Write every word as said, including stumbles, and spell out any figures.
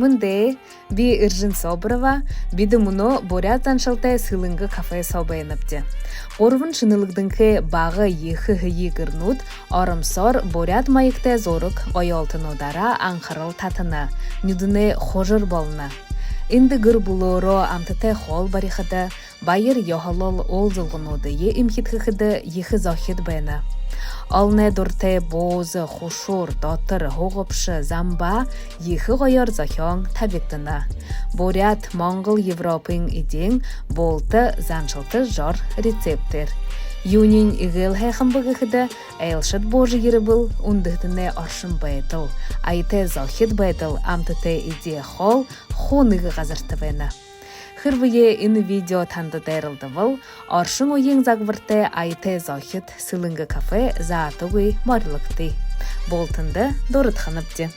Мэндэ, би Эржэн Соборова. Бидэ мүнөө буряад заншалтай Сэлэнгэ кафе соо байнабди. Гурбан шэнэлэгдэнхэй бага ехэ һэеы гэрнүүд оромсоор буряад маягтай зураг, гоёолтонуудаараа анхарал татана, нюдэнэй хужар болоно. Эндэ гэр бүлөөрөө амтатай хоол барихада, баяр ёһолол, уулзалгануудые эмхидхэхэдэ ехэ зохид байна. Олоной дуратай бууза, хушуур, дотор, һугабша, замба ехэ гоёор зохёон табигдана. Буряад, монгол, европын эдеэн булта заншалта жор рецептээр. Юуниинь эгээл һайхан бэ гэхэдэ, айлшад буужа ерэбэл, үндэһэтэнэй оршон байдал, аятай зохид байдал, амтатай эдеэ хоол хуу нэгэ газарта байна. Хэрбээ энэ видео танда дайралдабал, оршон үеын загвартай аятай зохид Сэлэнгэ кафе заатагүй морилогты. Бултанда дурадханабди.